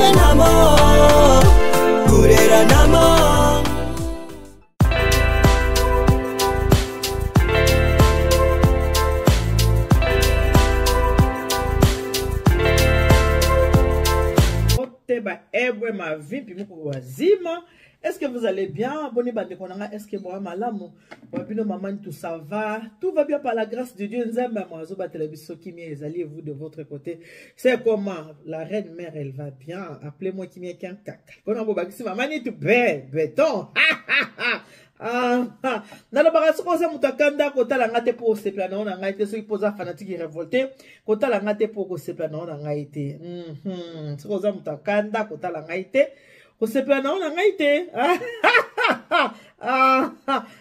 Gurenamo, Gurenamo. Ba ebwe ma vie moko wazima. Est-ce que vous allez bien? Boni bandeko nanga, est-ce que moi malamu? Wabino maman tout ça va? Tout va bien par la grâce de Dieu. Nzambe mwazo batela biso kimia ezali et vous de votre côté. C'est comment? La reine mère elle va bien. Appelez-moi kimia kaka. Kona bo bakisi maman ni tout bé béton. Ah, ah. nalobaka soki oza moto akanda kotala nga te mpo osepela na yo na ngai te soki mpo oza fanatique révolte kotala nga te mpo okosepela na yo na ngai te soki oza moto akanda kotala ngai te kosepela na yo na ngai te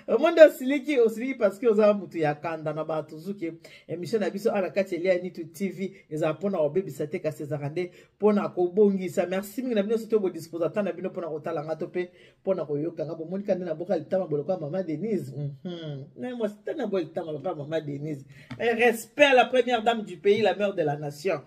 omonde osiliki osiliki parce que oza moto ya kanda na bato zuki émission na biso awa na kati elia nitu tv ezala mpona kobebisa te kasi ezalaka nde mpona kobongisa. Merci mingi na bino soki bodisposa temps na bino mpona kotala nga to mpe mpona koyoka nga. Bomonika nde naboka litama lokola mama Denise. Mwasi te naboka litama lokola mama Denise. Respect à la première dame du pays, la mère de la nation.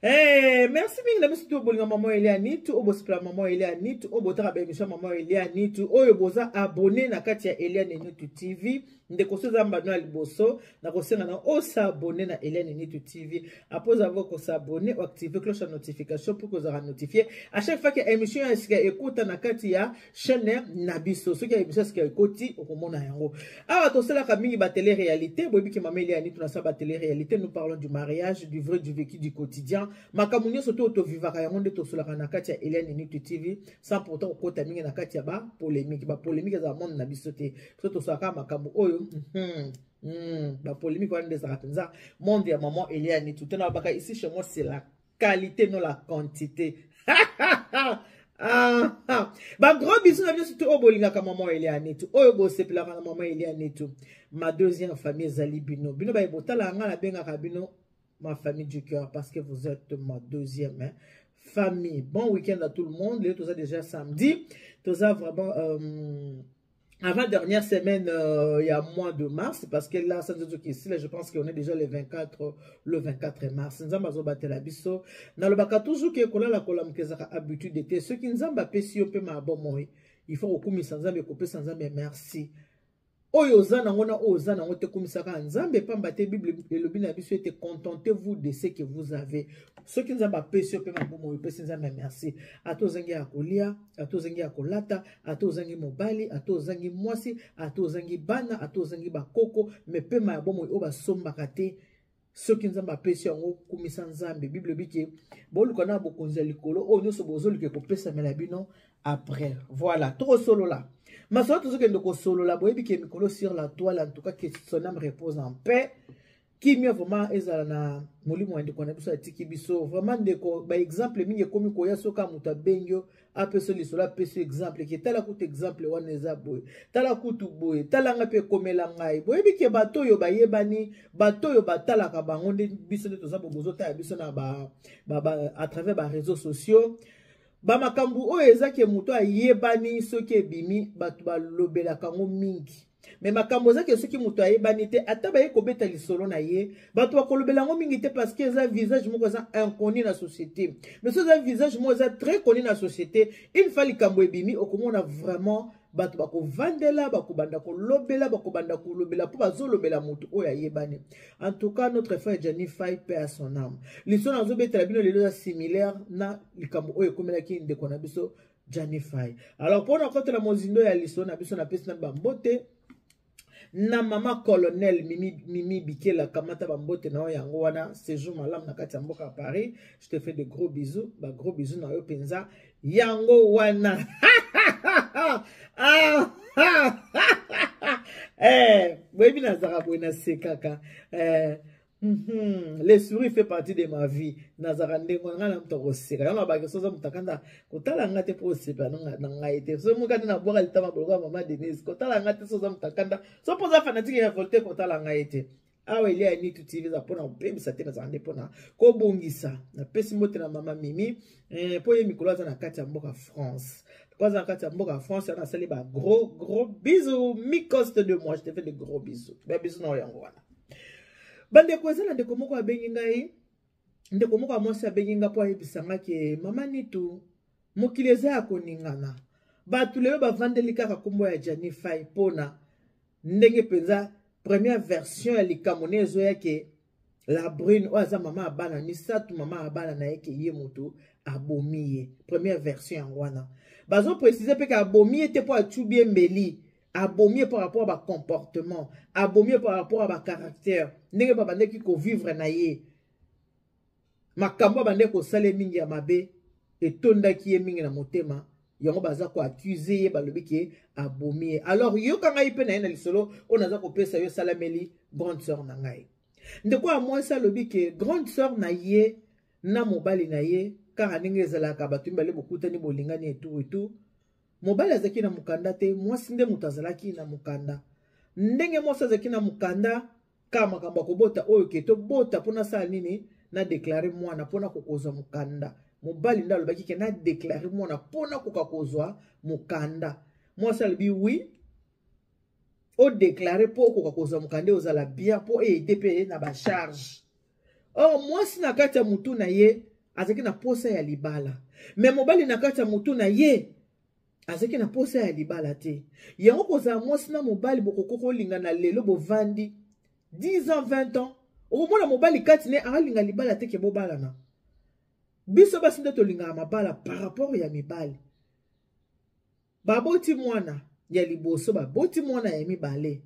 Hey, merci mingi na biso to bolinga mama Elia Nitu, oyo bosepela mama Elia Nitu, oyo botaka baémission mama Elia Nitu, oyo boza abonné na kati ya Elia Nitu TV. Ndeko, so eza mbano ya liboso, nakosenga na os'abonner na Elia Nitu TV. Après avoir kos'abonner, oactive cloche ya notification pour kozala notifié à chaque fois que émission ya sika ekota na kati ya chaîne na biso. Soki ya émission ya sika ekoti, okomona yango. Awa tosalaka mingi batélé réalité. Boyebi ke mama Elia Nitu nasala batélé réalité. Nous parlons du mariage, du vrai, du vécu, du quotidien. Makambo nyonso to tovivaka, yango nde tosolaka na kati ya Elia Nitu TV, sans pourtant kokota mingi na kati ya bapolémique. Bapolémique ezala monde na biso te. So tosolaka makambo oyo bapolémique wana nde ezalaka mpenza monde ya maman Elia Nitu te. Na babaka ici chez moi, c'est la qualité, non la quantité. Ah, ah. Bagros bisous na bino surtout oyo bolingaka mama Elia Nitu, oyo bosepelaka na mama Elia Nitu. Ma deuxième famille ezali bino. Bino baye botala nga, nabengaka bino ma famille du cœur parce que vous êtes ma deuxième, hein, famille. Bon week-end à tout le monde. Lelo toza déjà samedi, toza vraiment avant dernière semaine il y a mois de mars, parce que là, ça nous ici là, je pense qu'on est déjà le 24, le 24 mars. Nzambe azobatela biso. Nalobaka toujours ke kolala kolamuka ezaka habitude te. Soki Nzambe apesi yo mpe mabomoi, il faut kokumisa Nzambe, kopesa Nzambe merci. Oyo oza nango na oyo oza nango te, kumisaka Nzambe, pamba te Bible elobi na biso ete contentez-vous de ce que vous avez. Soki Nzambe apesi yo mpe mabomoi, opesi Nzambe merci. Ata ozangi ya kolia, ata ozangi ya kolata, ata ozangi mobali, ata ozangi mwasi, ata ozangi bana, ata ozangi bakoko, mais pema ya bomoi oyo basombaka te, soki Nzambe apesi yango, kumisa Nzambe. Bible elobi ke boluka na bokonzi ya likolo, oyo nyonso bozoluka ekopesamela bino après. Voilà, tokosolola masolo, tozokende kosolola. Boyebi ke mikolo sur la toile, en tout cas que son âme repose en paix, kimia vraiment ezala na molimo ya ndeko na biso atiki biso. Vraiment ndeko, baexemple mingi ekomi koya. Soki moto abengi yo, apesa lisolo, apesi exemple ke tala kutu exemple wana eza boye, tala kutu boye, tala ngai mpe ekomela ngai. Boyebi ke bato oyo bayebani, bato oyo batalaka bango nde biso nde toza bozotala biso na ba, à travers baréseaux sociaux. Bamakambo oyo eza ke moto ayebani, soki ebimi, bato balobelaka yango mingi. Mais makambo eza ke soki moto ayebani te, ata baye kobeta lisolo na ye, bato bakolobela yango mingi te, parce que eza visage moko eza inconnu na société. Mais so eza visage moko eza très connu na société, une fois likambo ebimi, okomona vraiment bato bakovandela, bakobanda kolobela, bakobanda kolobela mpo bazolobela moto oyo ayebani. En tout cas, notre frère Gianni Fay, paix à son âme. Lisolo nazobetela bino lelo eza similaire na likambo oyo ekomelaki ndeko na biso Gianni Fay. Alors, mpona kotela mozindo ya lisolo na biso, napesi na bambote na mama colonel Mimi, Mimi Bikela. Kamata bambote na yo yango wana. Séjour malamu na kati ya mboka ya Paris. Je te fais de gros bisous, ba gros bisous na yo mpenza yango wana. Ah, eh, boyebi nazalaka boye, nasekaka eh, Le sourire fait partie de ma vie. Nazalaka ndenge wana, ngai na moto akoseka. Yango nabaki soza moto akanda, kotala nga te mpo osepela na ngai te. So moka nde nabwaka litama boloko mama Denise, kotala nga te. So oza moto akanda, so mpo oza fanatique révolté, kotala ngai te. Awa Elia Nitu TV eza mpona kobebisa te, nazala nde mpona kobongisa. Napesi mbote na mama Mimi mpo ye mikolo aza na kati ya mboka France. Po aza na kati ya mboka ya France wana, asali ba gros gros bisous. Micoste de moi, je te fais de gros bisous. Ba bisous na oyo yango wana. Bandeko, eza na ndeko moko abengi ngai, ndeko moko ya mwasi abengi ngai mpo ayebisa nga ke mama Nitu Mokili eza ya koningana. Bato lelo bavandeli kaka nkombo ya Gianni Fay mpona ndenge mpenza première version ya likambo ne ezoya ke la brune oyo aza mama ya bana misato, mama ya bana na ye, ke ye moto abomi ye. Première version yango wana bazoprécise mpe ke abomi ye te mpo atubi ye mbeli, abomi ye par rapport ya bacomportement, abomi ye par rapport ya bacaractère, ndenge babandaki kovivre na ye, makambo abandaki kosala ye mingi ya mabe etondaki ye mingi na motema. Yango baza koaccuse ye, balobi ke abomi ye. Alors yoka ngai mpe na ye na lisolo oyo naza kopesa yo, esalameli grande sœur na ngai. Ndeko ya mwasi alobi ke grande sœur na ye na mobali na ye, kaka ndenge ezalaka, bato mibale bokutani, bolingani, etu etu, mobali azalaki na mokanda te, mwasi nde moto azalaki na mokanda. Ndenge mwasi azalaki na mokanda, kaka makambo ya kobota oyo ke tobota mpo nasala nini, na déclare mwana mpona kokozwa mokanda. Mobali nde alobaki ke na déclare mwana mpona koka kozwa mokanda. Mwasi alobi oui, odéclare mpo okoka kozwa mokanda, ozala bien mpo eede mpe na bacharge. Or mwasi na kati ya motu na ye azalaki na posa ya libala, me mobali na kati ya motu na ye azalaki na posa ya libala te. Yango kozala mwasi na mobali, bokoki kolingana lelo, bovandi 10 ans, 20 ans, okomona mobali kati ne alinga libala te ke bobalana. Biso basi nde tolingaka mabala par rapport ya mibali. Baboti mwana ya liboso, baboti mwana ya mibale.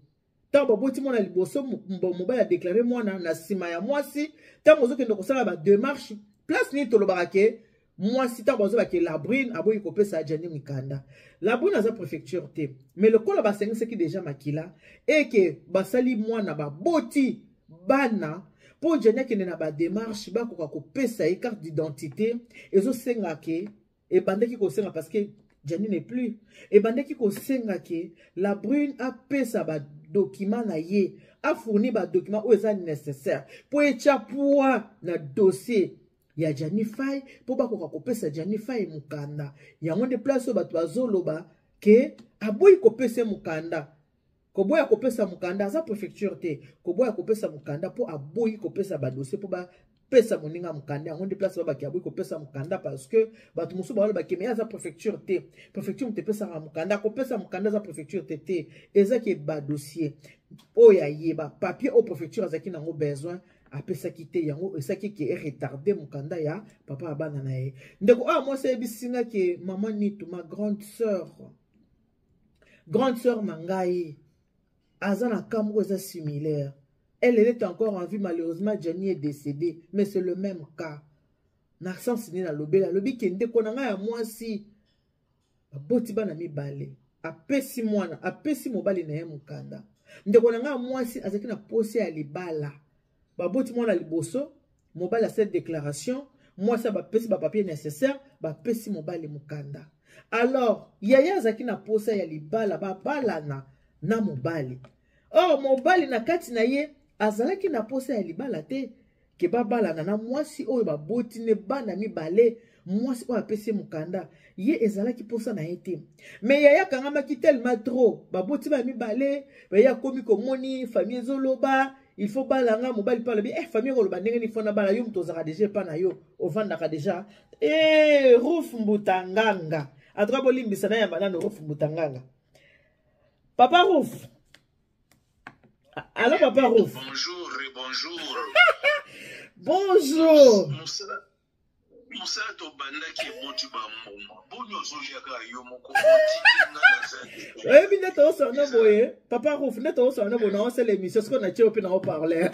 Ntango baboti mwana liboso, mobali adeklare mwana na nsima ya mwasi. Ntango ozokende kosala bademarche, place nini tolobaka ke mwasi, ntango bazobake Labrine aboyi kopesa Jani mikanda, Labrine aza préfecture te, mais lokola basengisaki deja makila eke basali mwana, baboti bana, mpo Jani akende na bademarche, bakoka kopesa ye carte d'identité, ezosenga ke ebandaki kosenga, parce que Gianni n'est plus, ebandaki kosenga ke la brune apesa badocument na ye, afourni badocument oyo eza nécessaire mpo etya poids na dossier ya Gianni Fay, mpo bakoka kopesa Gianni Fay mokanda. Yango nde place oyo bato bazoloba ke aboyi kopesa ye mokanda. Koboya kopesa mokanda, aza préfecture te, koboya kopesa mokanda mpo aboyi kopesa badossier mpo bapesa moninga mokanda. Yango nde place babaki aboyi kopesa mokanda, parce que bato mosusu balobaki me aza préfecture te, préfecture moto epesaka mokanda, akopesa mokanda, aza préfecture te. Te, ezaki badossier oyo aye, bapapier oyo préfecture azalaki nango besoin, apesaki te. Yango esaki ke eretarde mokanda ya papa ya bana na ye. Ndeko oyo mwasi ayebisi nga ke mama Nitu, ma grande sœur, grande sœur na ngai aza na cas moko eza similaire. Elle, elle est encore en vie, malheureusement Jenny est décédée, mais c'est le même cas. Na sens nini alobeli? Alobi ke ndeko na ngai ya mwasi baboti bana mibale, apesi mwana, apesi mobali na ye mokanda. Ndeko na ngai ya mwasi azalaki na posa ya libala. Baboti mwana liboso, mobali asali déclaration, mwasi bapesi bapapier nécessaire, bapesi mobali mokanda. Alors yaya azalaki na posa ya libala, babalana na mobali. Or mobali na kati na ye azalaki na posa ya libala te, ke babalana na mwasi oyo baboti ne bana mibale, mwasi oyo apesi ye mokanda, ye ezalaki posa na ye te. Me yaya akangamaki tellement trop, baboti bana mibale, baye akomi komoni famille ezoloba il faut balanga mobali, mpe alobi eh, famille ekoloba ndenge nini, fo na bala yo, moto ozalaka deja epa na yo, ovandaka deja. E Ruf Mbutanganga, atuka bolimbisa na yamba nano Ruf Mbutanganga. Papa Ruf, allo papa Ruf. Bonjour et bonjour. Bonjour. Mosala tobandaki eboti bambuma boni, ozoliaka yo moko, otikinga na. Oyebi nde tozosala boye, papa Ruf, nde tozosala boye, naosala émission sikoyo, natie yo mpe na haut-parleur.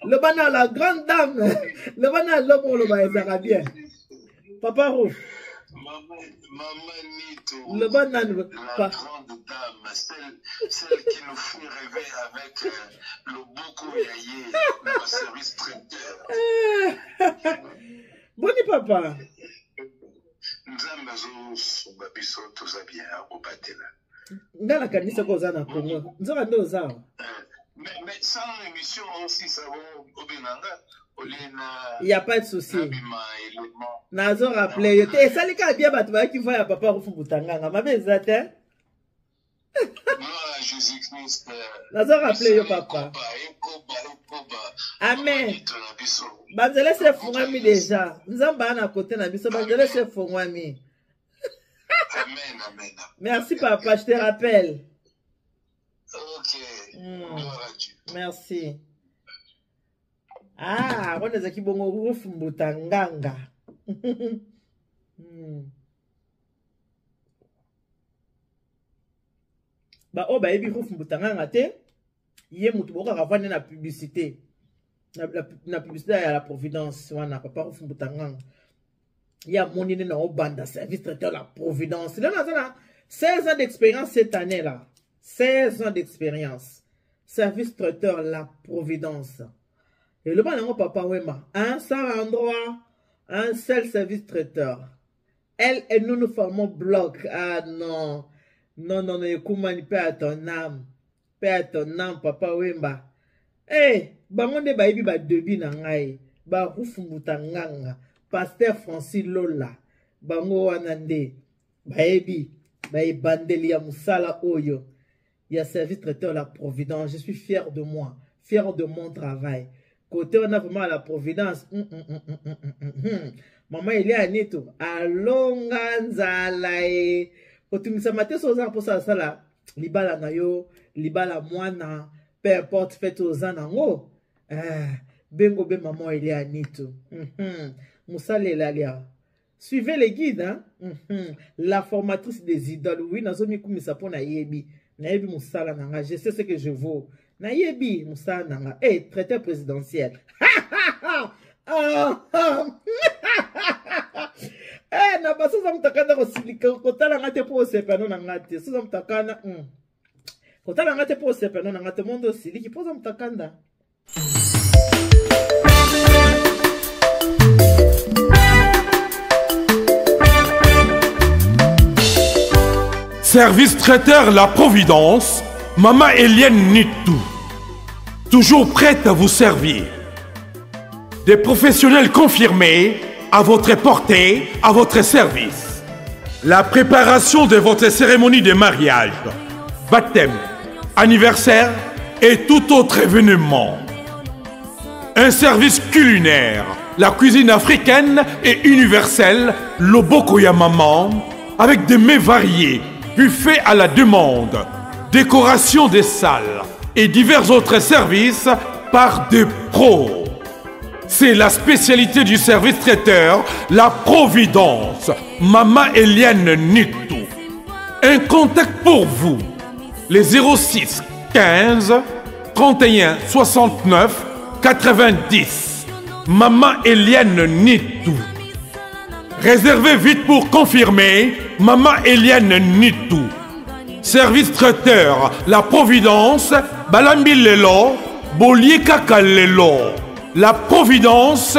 Loba na la grande dame, loba na lobo, oloba ezalaka bien, papa Ruf. Mama Nito, loba nanu. La grande dame, celle qui nous fait rêver avec le boko yaye, le service traiteur. Boni papa? Nzambe azosunga biso, toza bien, akobatela. Nga nakanisaka oza na Congo, nzoka nde oza awa. Mais sans émission aussi, ça va obenganga olie na. Y a pas de souci. Nabima élément. Nazo rappeler yo te, esali kaka bien. Bato bayaki va ya papa Rufu Butanganga, mabe eza te. Gloire à Jésus-Christ. Nazo rappeler yo, papa. Ekoba, ekoba, ekoba. Amen. Nito na biso. Banzela esi efungwami deja. Nzambe aa na kote na biso, banzela esi efungwami. Amen, amen. Merci papa, je te rappelle. Ok. Gloire à Dieu. Merci. Ah, wana ezalaki bongo Ruf Mbuta Nganga. Ba oyo bayebi Ruf Mbuta Nganga te, ye moto bokaka vande na publicité. Na publicité ya la Providence wana papa Ruf Mbuta Nganga. Ye amoni nde na obanda service traiteur la Providence. Lelo naza na 16 ans d'expérience cette année là. 16 ans d'expérience. Service traiteur la Providence. Et le banango papa Wema, un seul endroit, un seul service traiteur. Elle et nous, nous formons bloc. Ah non. Non, non, non, ekumani, paix à ton âme. Paix à ton âme, papa Wemba. Eh, hey, bango nde bayebi ba debi na ngai. Ba Rufu Mbuta Nganga, Pasteur Francis Lola. Bango wana nde bayebi ba ebandeli ya musala oyo ya service traiteur la Providence. Je suis fier de moi, fier de mon travail. Côté on a vraiment la Providence. Maman Elia Anito, alonga nzala e. Kotumisa mate so oza mposa asala libala na yo, libala mwana, peu importe fête oza nango. Bengo be maman Elia Anito. Musala elali awa. Suivez les guides, hein? La formatrice des idoles. Oui, nazo mikumisa po na yebi. Na yebi musala nanga. Je sais ce que je vaux. Na yebi musala nanga. Eh, traiteur présidentiel. Ah, ah. Eh, na baso za mutakanda kosilika kotala nga te po osepa no na nga te. So za mutakanda. Kotala nga te po osepa no na nga te mondo osiliki po za mutakanda. Service traiteur La Providence, Maman Eliane Nitou, toujours prête à vous servir. Des professionnels confirmés à votre portée, à votre service. La préparation de votre cérémonie de mariage, baptême, anniversaire et tout autre événement. Un service culinaire, la cuisine africaine et universelle, Loboko ya Maman, avec des mets variés, buffet à la demande, décoration des salles et divers autres services par des pros. C'est la spécialité du service traiteur, la Providence, Maman Eliane Nitou. Un contact pour vous, les 06 15 31 69 90. Maman Eliane Nitou. Réservez vite pour confirmer, Maman Eliane Nitou. Service traiteur, la Providence, Balambi Lelo, Bolie Kaka Lelo. La Providence,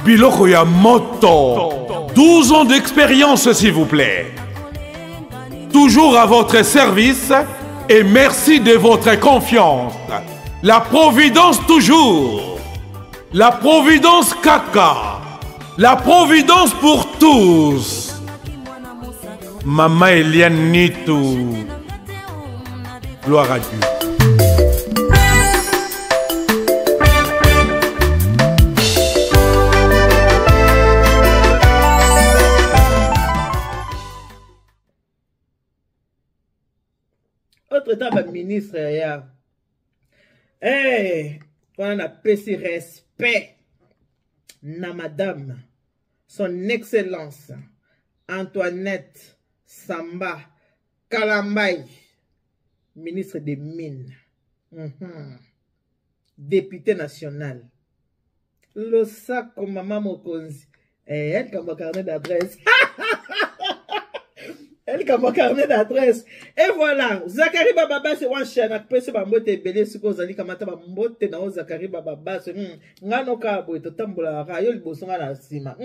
Biloko ya Moto. 12 ans d'expérience, s'il vous plaît. Toujours à votre service et merci de votre confiance. La Providence toujours. La Providence Kaka. La Providence pour tous. Maman Eliane Nitou. Gloire à Dieu. Autre temps, ba ministre ya. Eh, wana na pesi respect na madame, son excellence Antoinette Samba Kalambay, ministre des Mines. Député national. Losako mama mokonzi. Eh, elle comme carnet d'adresse. Elle comme carnet d'adresse. Et voilà, Zakari Bababa c'est one chaîne. Akpese ba mbote ebele siko ozali kamata ba mbote na Zakari Bababa c'est ngano ka boye totambola ka yo liboso nga na sima.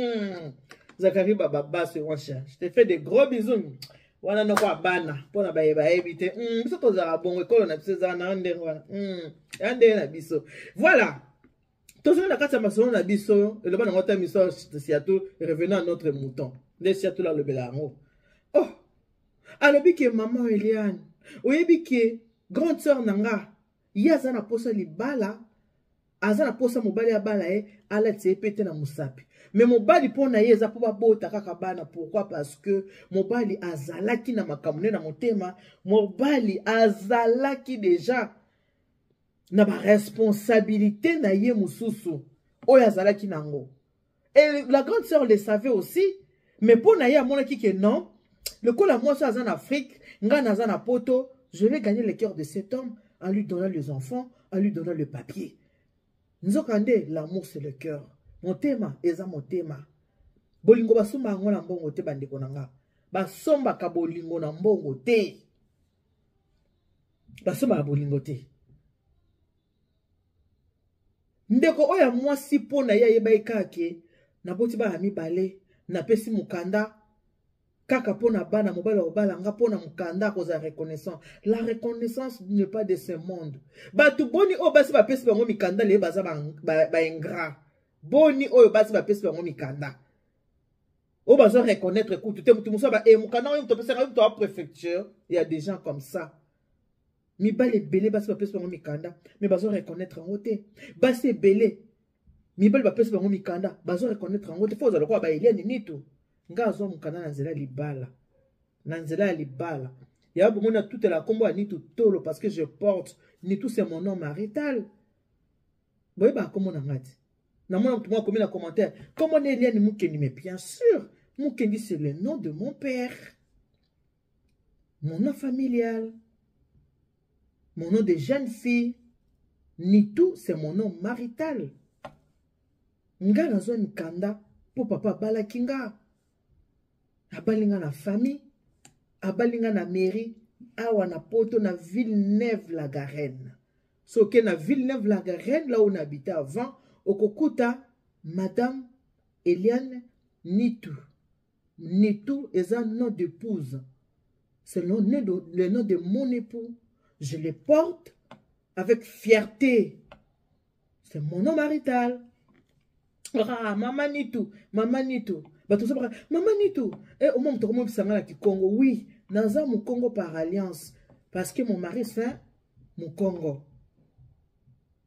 Zakari Bababa c'est one chaîne. Je te fais des gros bisous. Wana noko abana pona baye bayebi te. Biso tozala bongo ekolo na biso ezala na ndenge wana. Ya ndenge na biso. Voilà. Tozali na kati ya masolo na biso, eloba nango ata miso surtout revenons à notre mouton. Nde surtout la lobela yango. Oh, alobi ke maman Eliane, oyebi ke grande sœur na nga, ye aza na posa libala, Aza na posa mobali abala ye, alatisa ye pete na mosapi. Mais mobali mpo na ye eza mpo babota kaka bana. Pourquoi? Parce que mobali azalaki na makambo nde na motema. Mobali azalaki déjà na baresponsabilité na ye mosusu oyo azalaki nango. Et la grande sœur le savait aussi, mais mpo na ye amonaki ke non, lokola mwasi aza na Afrique, ngai naza na Poto, je vais gagner le cœur de cet homme en lui donnant les enfants, en lui donnant le papier. Nzokande, l'amour c'est le cœur. Motema eza motema. Bolingo basomba yango na mbongo te, bandeko na nga. Basombaka bolingo na mbongo te. Basombaka bolingo te. Ndeko oyo ya mwasi mpo na ye ayebaki kaka ke naboti bana mibale, napesi mokanda kaka mpo na bana, mobali akobala nga mpo na mokanda, akozala reconnaissant. La reconnaissance n'est pas de ce monde. Bato boni oyo basi bapesi bango mikanda leye baza baingrat. Boni oyo basi bapesi bango mikanda oyo bazo reconnaître kutu te. Moto mosusu ba mokanda oyo moto apesaka yo moto ya préfecture. Il y a des gens comme ça. Mibali ebele basi bapesi bango mikanda mais bazo reconnaître yango te. Basi ebele mibali bapesi bango mikanda bazo reconnaître yango te. Fo ozala lokola ba Eliane Nitu. Nga azwa mokanda na nzela libala, na nzela ya libala ya bomoni atutela nkombo ya Nitu tolo parce que je porte Nitu, c'est mon nom marital. Boyebaka nkombo na nga te. Namona moto moko akomi na commentaire kombo na Eliane Mukendi, mais bien sûr Mukendi c'est le nom de mon père, mon nom familial, mon nom de jeune fille. Nitu c'est mon nom marital. Nga nazwa mikanda po papa abalaki nga, abali nga na famille, abali nga na mairie awa na Poto, na Villeneuve-la-Garenne. Soki na Villeneuve-la-Garenne, là où on habitait avant, okokuta Madame Eliane Nitu. Nitu est un nom d'épouse. C'est le nom de mon époux. Je le porte avec fierté. C'est mon nom marital. Ah, Mama Nitu, Mama Nitu. Bato so baka, Mama Nitu. Eh, au moins, moto bisanga na Kikongo. Oui, naza Mukongo par alliance. Parce que mon mari c'est Mukongo.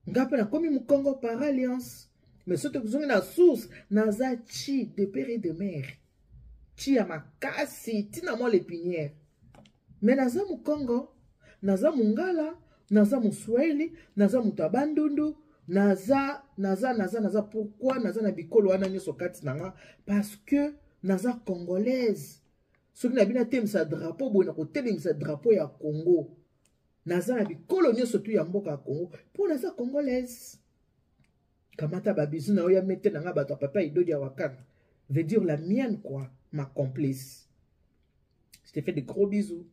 Nga pe nakomi Mukongo par alliance. Mais soki tozongi na source, naza chi de père et de mère. Chi ya makasi, tina mwa l'épinière. Mais naza Mukongo, naza Mungala, naza Muswahili, naza moto ya Bandundu, naza, naza, naza, naza. Pourquoi naza na bikolo wana nyonso kati na nga? Parce que naza congolaise. Soki na bino atelemisa drapeau boye, na kotelemisa drapeau ya Congo. Naza na bikolo nyonso tu ya mboka ya Congo mpo naza congolaise. Kamata ba bisous na yo ya mete na nga bato ya papa Idodi ya Wakana. Veut dire la mienne quoi, ma complice. Je te fais de gros bisous.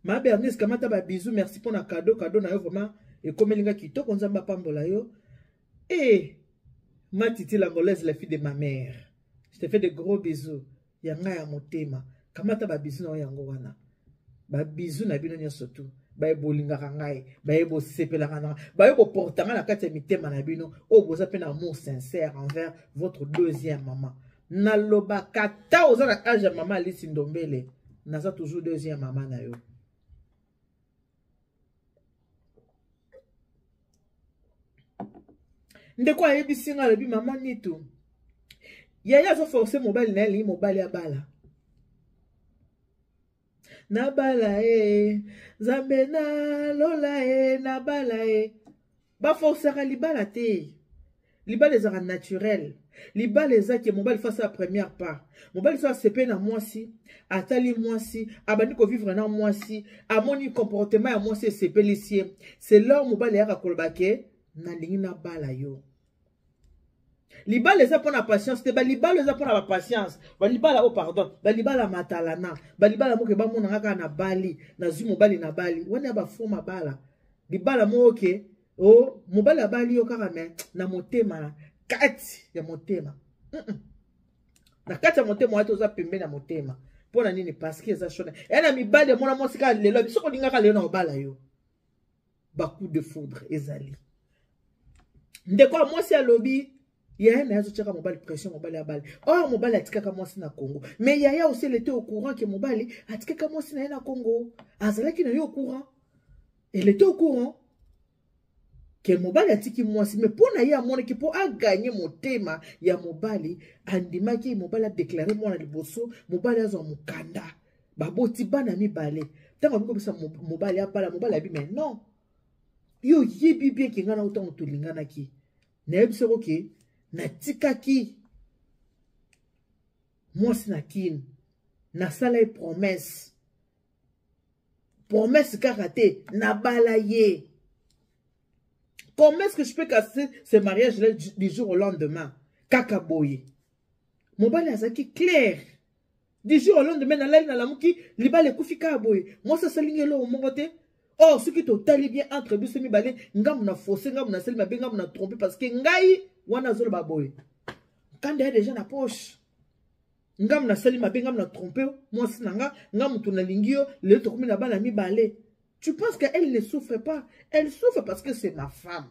Ma Bernice, kamata ba bisous, merci pour na cadeau, cadeau na yo vraiment ekomeli nga kitoko, Nzambe apambola yo. Et ma titi l'angolaise, la fille de ma mère. Je te fais de gros bisous. Ya nga ya motema. Kamata ba bisous na yo yango wana. Ba bisous na bino nyonso tu. Baye bolingaka ngai, baye bosepelaka na ngai, baye boportanga na kati ya mitema na bino, oyo boza pe na amour sincère envers votre deuxième maman. Nalobaka ta oza na âge ya maman Alice Ndombele, naza toujours deuxième maman na yo. Ndeko ayebisi nga, alobi maman Nitu, yaya azo forcer mobali na ye, alingi mobali abala. Nabala e, Nzambe na lola e, nabala e. Baforçaka libala te. Libala ezalaka naturel. Libala eza ke mobali face à première part. Mobali so asepe na mwasi, atali mwasi, abandi kovivre na mwasi, amoni comportement ya mwasi esepelisi ye. C'est là où mobali ayaka koloba ke nalingi nabala yo. Libala eza mpona patience te, balibala eza mpona ba patience. Balibala, oh pardon, balibala matalana, balibala moko bamona kaka na bali, nazwi mobali na bali, wana ya ba faux mabala. Libala moko ke, oh, mobali abali yo kaka mais na motema, na kati ya motema. Na kati ya motema wana toza pembeni ya motema. Mpona nini? Parce que eza shona. Ya na mibali ya mwana mwasi kaka lelo, biso kolingaka lelo na obala yo. Ba coup de foudre ezali. Ndeko ya mwasi alobi yaya na ye azotiaka mobali pression, mobali abali. Or mobali atikaka mwasi na Congo. Mais yaya aussi elle était au courant que mobali atikaka mwasi na ye na Congo. Azalaki na ye au courant. Elle était au courant. Ke mobali atiki mwasi, me mpo na ye amonaki mpo aganye motema ya mobali, andimaki mobali adeklare mwana liboso, mobali azwa mokanda, baboti bana mibale. Ntango abikobisa mobali abala, mobali abi me non, yo oyebi bien ke ngai na yo ntango tolinganaki, nayebi soko ke natikaki mwasi na Kin, nasala ye promesse, promesse kaka te, nabala ye. Comment est-ce que je peux casser ce mariage là du jour au lendemain? Kaka boye. Mobali azalaki clair. Du jour au lendemain, nalali nalamuki, libala ekufi kaka boye. Mwasi asali ngai eloko moko te. Or, soki totali bien entre biso mibale, ngambo na fausse, ngambo na sali mabe, ngambo na trompe, parce que ngai wana azoloba boye. Kanda ya déjà na poche. Ngambo nasali mabe, ngambo na trompe mwasi na nga, nga moto nalingi yo, lelo tokomi na bana mibale. Tu penses qu'elle ne souffre pas? Elle souffre parce que c'est ma femme.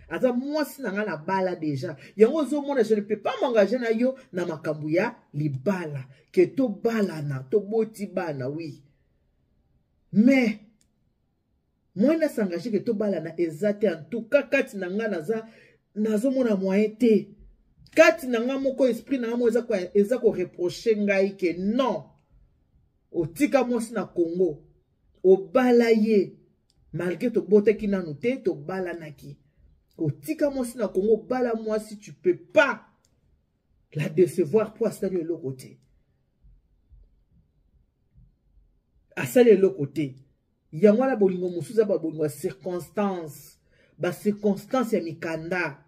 Aza mwasi na nga na bala déjà. Yango ozomona, je ne peux pas m'engager na yo na makambo ya libala. Que to balana, to boti bana, oui. Mais moi na s'engager que to balana eza te. En tout cas, kati na nga naza nazomona moyen te. Kati na nga moko esprit na nga moko eza ko reprocher ngai que non. Otika mwasi na Congo, obala ye malgré tobotaki nanu te, tobalanaki. Otika mwasi na Congo, obala mwasi, tu peux pas la décevoir po asali eloko te. Asali eloko te. Yango wana bolingo mosusu eza ba bolingo ya circonstance, ba circonstance ya mikanda.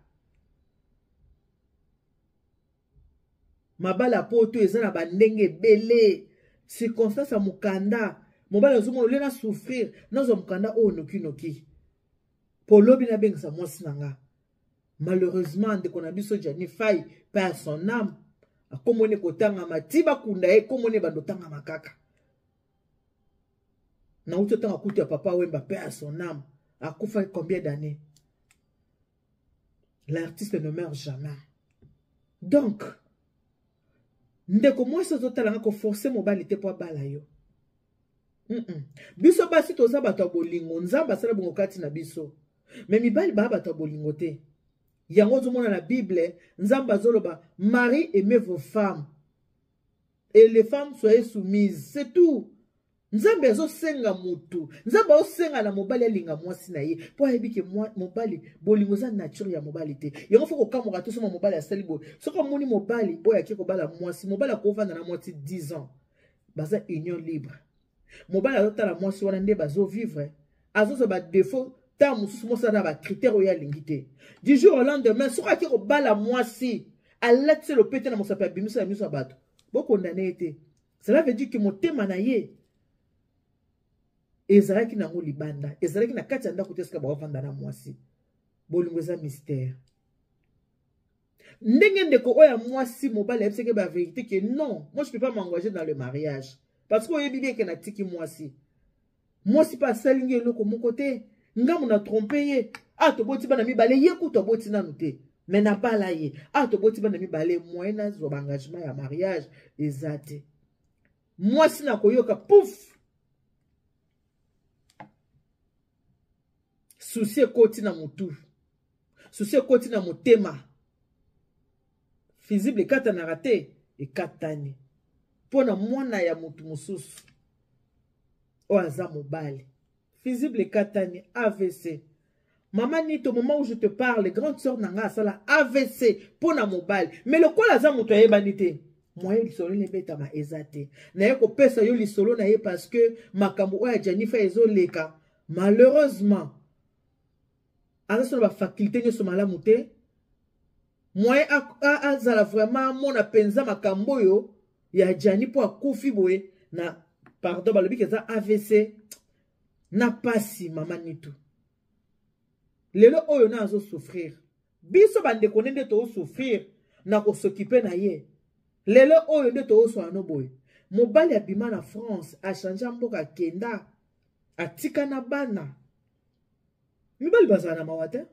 Mabala poto eza na ba ndenge ebele, circonstance ya mokanda. Mobali azomona olie na souffrir, nazwa mokanda oyo noki noki po lobi nabengisa mwasi na nga. Malheureusement ndeko na biso Gianni Faye, paix à son âme, akomoni kotangama ti bakunda ye, komoni bando tangama kaka. Nauti otanga kutu ya papa Wemba, paix à son âme, akufa combien d'années? L'artiste ne meurt jamais. Donc ndeko mwasi ozotala nga, koforce mobali te po abala yo. Biso basi toza bato ya bolingo, Nzambe asala bongo kati na biso. Mais mibali baa bato ya bolingo te. Yango ozomona na Bible, Nzambe azoloba, Marie aimez vos femmes et les femmes soyez soumises, c'est tout. Nzambe azosenga mutu, Nzambe azosenga na mobali alinga mwasi na ye, po ayebi ke mobali bolingo eza nature ya mobali te. Yango fo kokamwaka te soki mobali asali boye. Soki omoni mobali oyo ake kobala mwasi, mobali akovanda na mwasi 10 ans, baza union libre. Mobali azotala mwasi wana nde bazo vivre, azozwa ba défaut ntango mosusu mwasi aza na ba critère oyo alingi te. Du jour au lendemain, soki ake kobala mwasi, alatisi lopete na mosapi, abimisa na miso ya bato, bokondane ye te. Cela veut dire que motema na ye ezalaki nango libanda, ezalaki na kati ya ndako te esika baovanda na mwasi. Bolingo eza mystère. Ndenge ndeko oyo ya mwasi mobali ayebisaki ba vérité que non, moi je peux pas m'engager dans le mariage parce que oyebi bien que natiki mwasi. Mwasi pa asali nge eloko moko te, ngambo na trompe ye, ah toboti bana mibale, ye kutu aboti nanu te, mais nabala ye, ah toboti bana mibale, moyen nazwa ba engagement ya mariage eza te. Mwasi na koyoka pouf, souci ekoti na mutu, souci ekoti na motema, fusible ekatanaka te, ekatani mpo na mwana ya mutu mosusu oyo aza mobali. Fusible ekatani, AVC. Mama Nito, moment où je te parle, grande sœur nanga asala AVC mpo na mobali, mais lokola aza moto ayebani te, moyen lisolo ebetama eza te. Naye kopesa yo lisolo na ye parce que makambo oyo ya Gianni Faye ezoleka, malheureusement aza so na ba faculté nyonso malamu te, moyen azala vraiment amona mpenza makambo oyo ya Gianni mpo akufi boye na pardon, balobi ke eza AVC na pasi. Mama Nito lelo oyo na azo souffrir, biso bandeko nde to souffrir na kosokipe na ye. Lelo oyo nde tozoswana no boye, mobali abima na France, achange mboka, akenda, atika na bana. Mibali bazala na mawa te,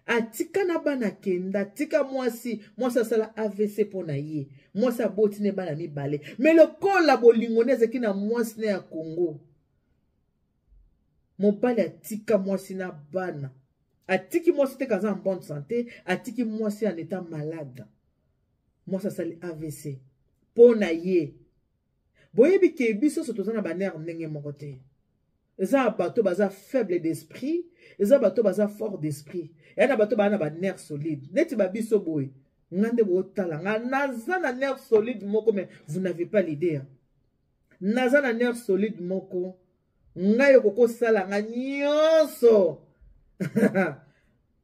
atika na bana, akenda, atika mwasi, mwasi asala AVC mpo na ye, mwasi aboti ne bana mibale. Mais lokola bolingo nde ezalaki na mwasi na ya Congo, mobali atika mwasi na bana. Atiki mwasi te kaza en bonne santé, atiki mwasi en état malade. Mwasi asali AVC mpo na ye. Boyebi ke biso nyonso toza na banerf ndenge moko te. Eza bato baza faible d'esprit, eza bato baza fort d'esprit. Eya na bato baa na banerf solide. Neti ba biso boye, nga nde botala nga naza na nerf solide moko, mais vous n'avez pas l'idée. Naza na nerf solide moko. Ngai okokosala nga nyonso.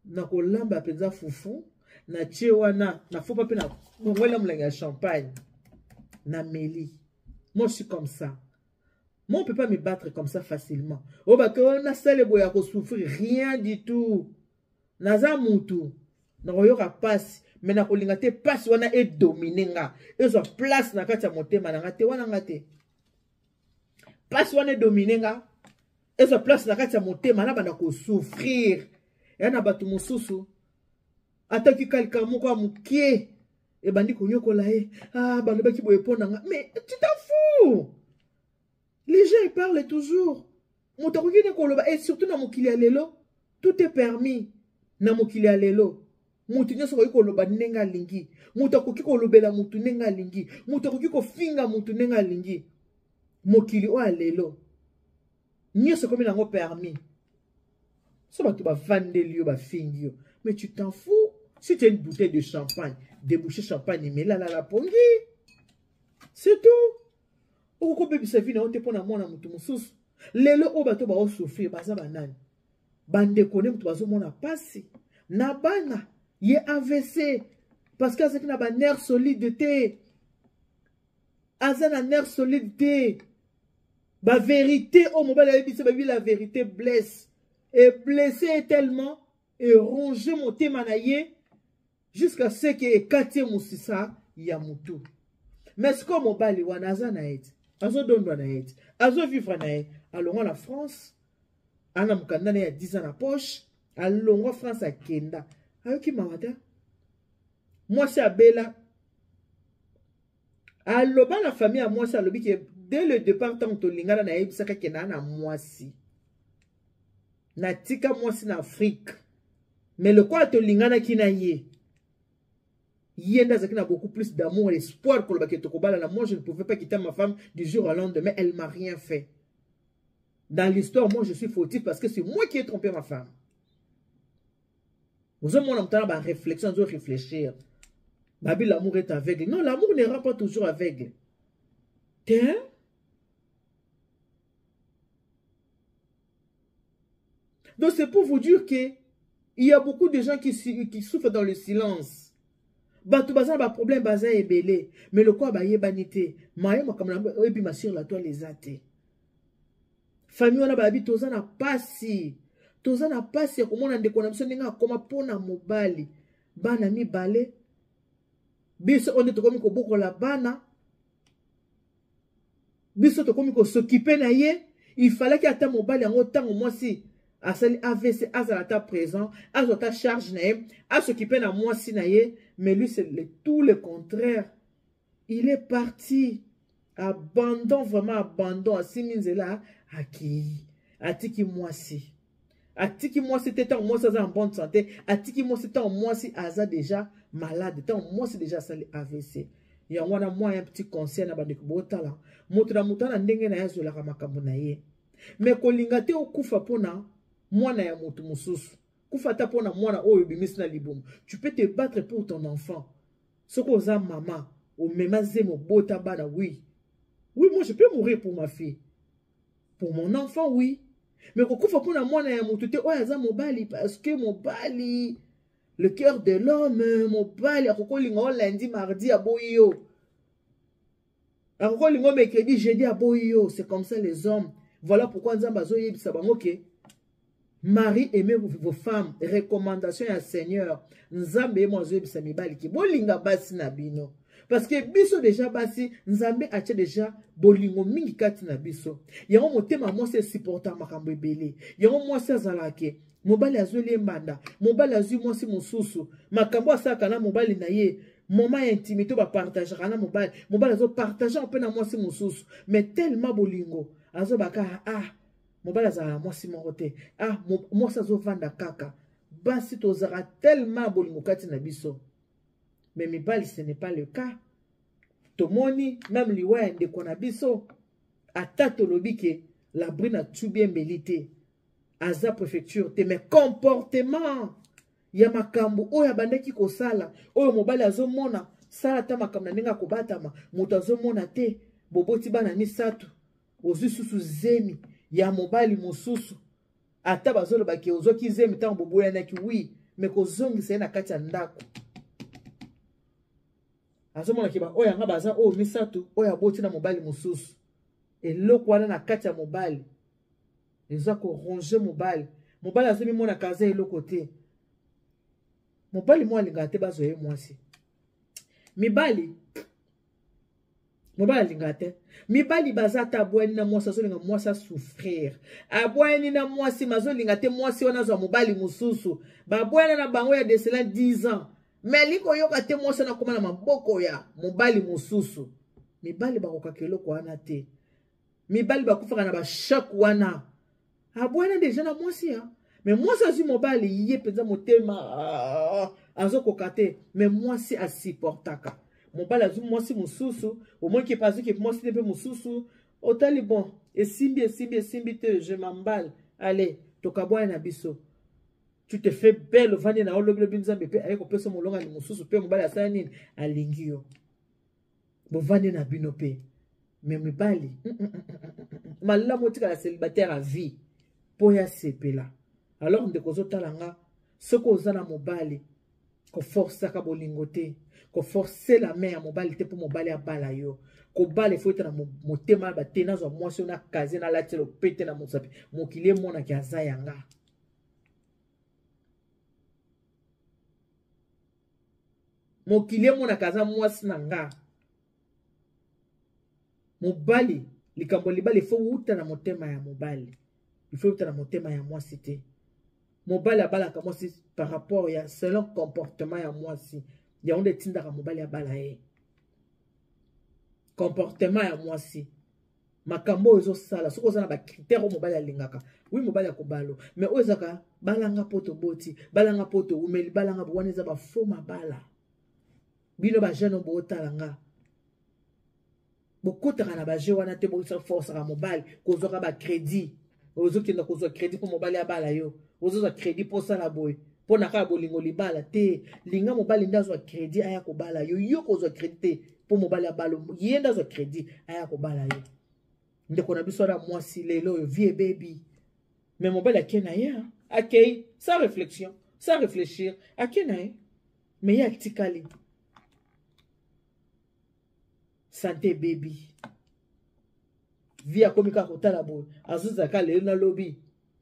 Nakolamba mpenza fufu, na tie wana, na fupa mpe na bongwela molangi ya champagne. Na meli. Moi, je suis comme ça. Moi, on peut pas me battre comme ça facilement. Oh, bah, que na sale boya ko souffrir, rien du tout. Naza mutu. Nakoyoka pasi, mais nakolinga te pasi wana e dominer nga. Ezwa place na kati ya motema na nga te wana nga te. Pasi wana e dominer nga. Ezwa place na kati ya motema na banda ko souffrir. Ya na bato mosusu ataki kalika moko ya mokie ebandi konyokola ye. Ah, balobaki boye mpo na nga. Mais tu t'en fous. Les gens ils parlent toujours. Moto akoki ne koloba, et surtout na mokili ya lelo, tout est permis. Na mokili ya lelo, moto nyonso akoki koloba ndenge alingi. Moto akoki kolobela moto ndenge alingi. Moto akoki kofinga moto ndenge alingi. Mokili oyo ya lelo, nyonso ekomi nango permis. So bato bavandeli yo, bafingi yo, mais tu t'en fous. Si tu as une bouteille de champagne, déboucher champagne, mais là, là, la pongi. C'est tout. Okokobebisa vie na yo te mpo na mwana moto mosusu. Lelo oyo bato baosouffrir baza banani? Bandeko nde moto bazomona pasi na bana ye AVC parce que azalaki na ba nerf solide te. Aza na nerf solide te. Ba vérité oyo mobali ayebisi babi la vérité blesse. Et blessé tellement et rongé motema na ye jusqu'à ce que ekati ye mosisa ya mutu. Mais sikoyo mobali wana aza na ye te, azodondwa na ye te, azovivre na ye, alongwa na France, ana mokanda na ye ya 10 ans na poche, alongwa France akenda, ayoki mawa te. Mwasi abela, aloba na famille ya mwasi, alobi ke dès le départ ntango tolingana nayebisaka ke naa na mwasi, natika mwasi na Afrique, mais lokola tolinganaki na ye, ye nde azalaki na beaucoup plus d'amour et espoir koloba ke tokobalana. Moi je ne pouvais pas quitter ma femme du jour au lendemain, elle m'a rien fait. Dans l'histoire, moi je suis fautif parce que c'est moi qui ai trompé ma femme. Ozomona moto na ba réflexion, azo réfléchir. Babi, l'amour est aveugle. Non, l'amour ne rend pas toujours aveugle. Tiens. Donc c'est pour vous dire que il y a beaucoup de gens qui souffrent dans le silence. Bato baza ba problème baza ebele, mais le quoi ba yebani te. Maye makambo na ebima sur la toile eza te. Famille wana babi toza na pasi. Toza na pasi ya komona ndeko na biso ndenge akoma pona mobali. Bana mibale. Biso onde tokomi kobokola bana. Biso tokomi kosokipe na ye. Il fallait qu'il ata mobali yango tango mwasi asali AVC, azala ata présent, azwa ata charge na ye, asokipe na mwasi na ye, mais lui c'est tout le contraire. Il est parti. Abandon, vraiment abandon. Asimi nzela akei. Atiki mwasi. Atiki mwasi te tant mwasi aza en bonne santé. Atiki mwasi tant mwasi aza déjà malade. Tant mwasi déjà asali AVC. Yango wana mwa un petit conseil na bandeko botala. Moto na moto na ndenge na ye azolaka makambo na ye. Mais kolinga te okufa pona mwana ya moto mosusu. Kufa ata pona mwana oyo obimisi na libumu. Tu peux te battre pour ton enfant. Soko oza mama, omema zemo bota bana, oui. Oui, moi je peux mourir pour ma fille. Pour mon enfant, oui. Mais kokufa pona mwana ya moto te oyo aza mobali, parce que mobali, le cœur de l'homme, mobali akokolinga o lundi, mardi aboyi yo. Akokolinga o mercredi, jeudi aboyi yo. C'est comme ça les hommes. Voilà pourquoi Nzambe azoyebisa bango ke Marie, aimez vos femmes. Recommandation ya Seigneur. Nzambe ye mo azoyebisa mibali ke bolinga basi na bino. Parce que biso déjà basi, Nzambe atie déjà bolingo mingi kati na biso. Yango motema mwasi esupporta makambo ebele. Yango mwasi azalaka ke mobali azweli ye mbanda, mobali azwi mwasi mosusu, makambo asalaka na mobali na ye, moment ya intimité ba partageaka na mobali, mobali azo partager mpe na mwasi mosusu, mais tellement bolingo azobaka, ah, mobali azalaka na mwasi moko te, ah, mwasi azovanda kaka. Basi tozalaka tellement bolingo kati na biso, mais mibali ce n'est pas le cas. Tomoni même liwa ya ndeko na biso, ata tolobi ke Labrune atubi embeli te, aza préfecture te, mais comportement ya makambo oyo abandaki kosala, oyo mobali azomona, sala ata makambo na ndenge akobatama, moto azomona te. Boboti bana misato, ozwi susu zemi ya mobali mosusu, ata bazoloba ke ozwaki zemi ntango boboyanaki, wi, me kozongisa ye na kati ya ndako, azomona ke baoyo yanga baza oyo misato oyo aboti na mobali mosusu. Eloko wana na kati ya mobali eza koronge mobali. Mobali azomimonaka aza eloko te. Mobali mwa alingaka te bazwa ye mwasi. Mibali, mobali alingaka te. Mibali baza, ata abwani na mwasi, azolinga mwasi asouffrir. Abwani na mwasi, mazolinga te mwasi wana azwa mobali mosusu. Babwana na bango ya desela 10 ans, me alingi koyoka te mwasi wana akoma na maboko ya mobali mosusu. Mibali bakokaka eloko wana te. Mibali bakufaka na bashok wana. Abwana deja na mwasi ya me mwasi azwi mobali, ye mpenza motema azokoka te, me mwasi asupportaka. Mobali azwi mwasi mosusu, omoniki epe azwiki mwasi te mpe mosusu, otali bon, esimbi esimbi esimbi te, je m'emballe, allez, tokabwana na biso. Tu te fais belle, ovandi na yo, lobilobi Nzambe mpe aye kopesa molongani mosusu, mpe mobali asala nini, alingi yo, bovandi na bino mpe. Me mibali, malamu otikala célibataire à vie mpo ya sepela. Alors ndeko ozotala nga, soki oza na mobali, koforsaka bolingo te, koforce la main ya mobali te mpo mobali abala yo. Kobala efo ete na motema bate, nazwa mwasi oyo na kaze, nalati lopete na mosapi, mokili emonaki aza yanga. Mokili emonaka aza mwasi na nga. Mobali, likambo libala ifo wuta na motema ya mobali, ifo wuta na motema ya mwasi te. Mobali abalaka mwasi par rapport ya selon comportement ya mwasi, yango nde etindaka mobali abala ye. Comportement ya mwasi, makambo oyo ezosala, soki oza na bacritère oyo mobali alingaka, wi, mobali akobalo. Mais oyo ezaka balanga mpo toboti, balanga mpo towumeli, balanga bo wana eza bafo mabala. Bino bajeune oyo bootala nga, bokotaka na baje wana te. Boforsaka mobali kozwaka bacrédit, ozokenda kozwa crédit mpo mobali abala yo, ozozwa crédit mpo osala boye mpo na kaka bolingo libala te. Linga mobali nde azwa crédit aya kobala yo. Yo kozwa crédit te mpo mobali abala, ye nde azwa crédit aya kobala yo. Ndeko na biso wana mwasi, lelo oyo vie ebebi, mais mobali ake na ye, akei sans réflexion, sans réfléchir, ake na ye, mais ye atikali, sante ebebi, vie akomi kaka kotala boye, azozala kaka lelo nalobi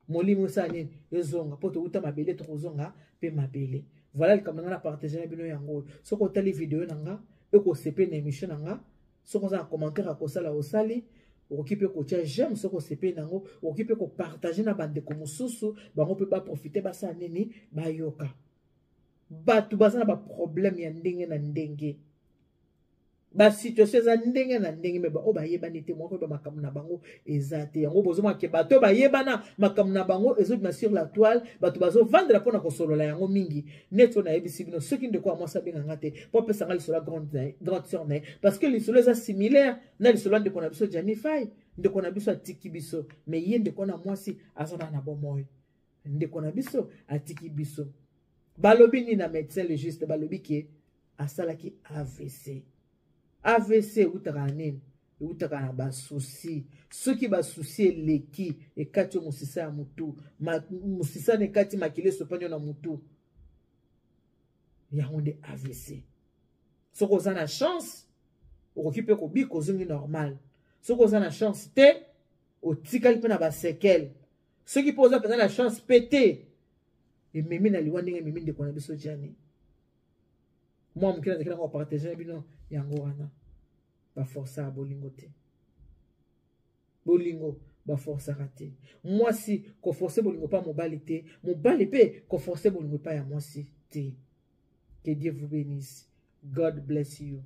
molimo esala nini, ezonga mpo towuta mabele, tokozonga mpe mabele. Voilà likambo na nga na partage na bino yango oyo. Soki otali video na nga, ekosepe na émission na nga, soki oza na commentaire ya kosala, osali, okoki mpe kotia j'aime soki osepeli nango, okoki mpe kopartage na bandeko mosusu, bango mpe baprofite, basala nini, bayoka. Bato baza na baproblème ya ndenge na ndenge, basituation eza ndenge na ndenge, me baoyo bayebani te, moko koyeba makambo na bango eza te. Yango bozomona ke bato oyo bayebana, makambo na bango ezobima sur la toile, bato bazovandela mpona kosolola yango mingi. Neti oyo nayebisi bino, soki ndeko ya mwasi abenganga te mpo apesanga lisolo ya grande sœur na ye, parce que lisolo eza similaire na lisolo ya ndeko na biso Jani Fai. Ndeko na biso atiki biso, me ye ndeko na mwasi aza na bomoi. Ndeko na biso atiki biso, balobi nini na médecin légiste? Balobi ke asalaki AVC. AVC eutaka na nini? Eutaka na basusi. Soki basusi eleki, ekati yo mosisa ya motu, mosisa na ekati, makila esopani yo na motu, yango nde AVC. Soki oza na chance, okoki mpe kobika, ozongi normal. Soki oza na chance te, otikali mpe na basekele. Soki mpe oza mpenza na chance mpe te, ememi na liwa, ndenge ememi ndeko na biso Jani. Mwa moke nazalaki nango kopartage na bino yango wana. Baforsaka bolingo te, bolingo baforsaka te. Mwasi koforce bolingo mpa mobali te, mobali mpe koforce bolingo epai ya mwasi te. Que Dieu vous bénisse. God bless you.